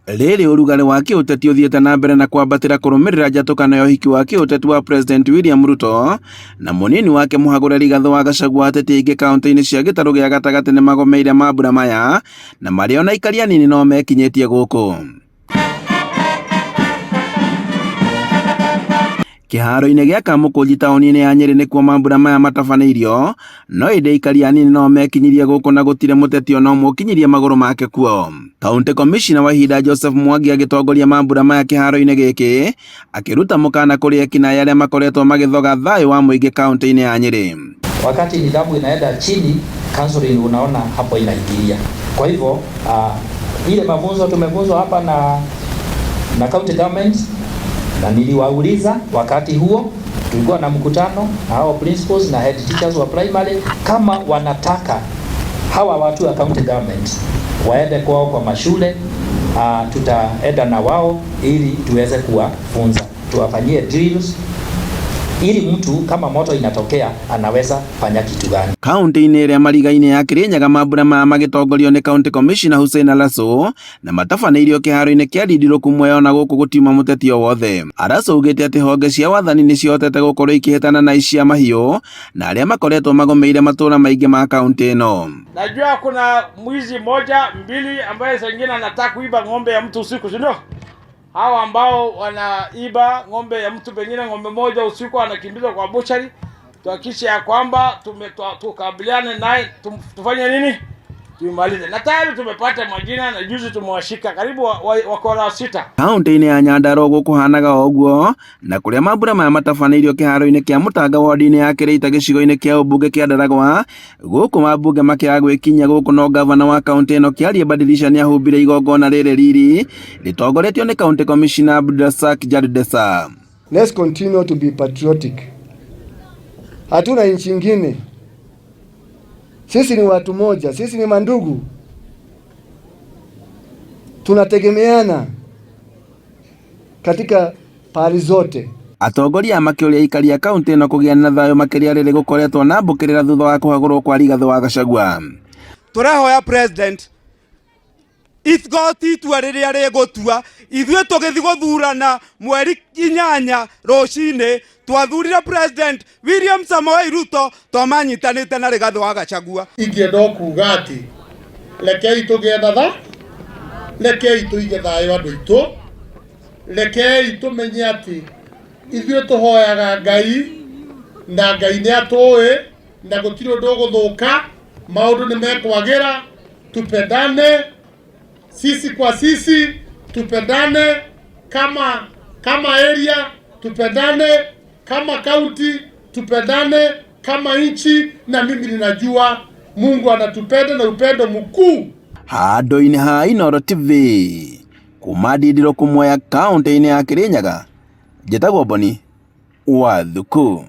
Rĩrĩ ũrugarĩ wa kĩũteti ũthiĩte na mbere na kwambatĩra kũrũmĩrĩra njatũkano ya ũhiki wa kĩũteti wa President William Ruto na mũnini wake mũhagũre Rigathĩ wa Gachagua, ateti aingĩ kaunti-inĩ cia gĩtarũ gĩa gatagatĩ nĩ magomeire mambura maya na marĩa ona aikari anini no mekinyĩtie gũkũ. Kĩharo-inĩ gĩa Kamũkũnji taũni-inĩ ya Nyĩrĩ nĩkuo mambura maya matabanĩirio, no ĩndĩ aikari anini no mekinyirie gũkũ na gũtirĩ mũteti ona ũmwe ũkinyirie magũrũ make kuo. County Commissioner wa ihinda Joseph Mwangi agĩtongoria mambura maya kĩharo-inĩ gĩkĩ, akĩruta mũkana kũrĩ ekinaĩ arĩa makoretwo magĩthoga thayũ wa mũingĩ kaunti-inĩ ya Nyĩrĩ. Wakati nidhamu inaenda chini, counseling unaona hapo inaingilia. Kwa hivyo ile mafunzo tumefunzwa hapa na county government, na niliwauliza wakati huo tulikuwa na mkutano na hao principals na head teachers wa primary kama wanataka hawa watu wa county government waende kwao kwa mashule, tutaenda na wao ili tuweze kuwafunza, tuwafanyie drills ili mtu kama moto inatokea anaweza fanya kitu gani. Kaunti-inĩ ĩrĩa mariga-inĩ ya Kirinyaga, mambura maya magĩtongorio nĩ County Commissioner Hussein Alaso na matabanĩirio kĩharo-inĩ kĩa Ndindirũku Mwea, ona gũkũ gũtiuma mũteti o wothe. Alaso augĩte atĩ honge cia wathani nĩ cihotete gũkorwo ikĩhĩtana na aici a mahiũ na arĩa makoretwo magomeire matũra maingĩ ma kaunti ĩno. Najua kuna mwizi moja mbili ambaye saa ingine anataka kuiba ng'ombe ya mtu usiku, si ndio? Hawa ambao wanaiba ng'ombe ya mtu, pengine ng'ombe moja usiku anakimbizwa kwa buchari, tuhakikishe ya kwamba tukabiliane naye, tufanye nini? Tuimalize. Na tayari tumepata majina na juzi tumewashika karibu wakora 6. Kaunti-inĩ ya Nyandarua gũkũhanaga o ũguo, na kũrĩa mambura maya matabanĩirio kĩharo-inĩ kĩa Mũtanga ward-inĩ ya Kĩrĩita gĩcigo-inĩ kĩa ũmbunge kĩa Ndaragwa. Gũkũ mambunge makĩaga gwĩkinyia gũkũ, no gavana wa kaunti ĩno Kĩarie Badilisha nĩahumbire igongona rĩrĩ riri rĩtongoretio nĩ County Commissioner Abdulrazak Jaldesa. Let's continue to be patriotic. Hatuna nchi ingine. Sisi ni watu moja, sisi ni mandugu. Tunategemeana katika pahali zote. Atongoria makĩũria aikari a kaunti ĩno kũgĩa na thayũ makĩria rĩrĩ gũkoretwo na mbũkĩrĩra thutha wa kũhagũrwo kwa Rigathĩ wa Gachagua. Tũrehoya president igoti itua rĩrĩa rĩgũtua. Ithuĩ tũgĩthiĩ gũthurana mweri 8 rũcinĩ, twathurire President William Samoei Ruto twamanyitanĩte na Rigathĩ wa Gachagua. Ingĩenda kuga atĩ rekei tũgĩe na tha, rekei tũige thayũ andũ aitũ, rekei tũmenye atĩ ithuĩ tũhoyaga Ngai na Ngai nĩ atũĩ na gũtirĩ ũndũ ũgũthũka, maũndũ nĩ mekwagĩra. Tupendane sisi kwa sisi, tupendane kama area, tupendane kama county, tupendane kama nchi, na mimi ninajua Mungu anatupenda na upendo mkuu. Handũ-inĩ ha Inooro TV kuma Ndindirũ Mwea kaunti-inĩ ya Kirinyaga, njĩtagwo Boni wa Thuku.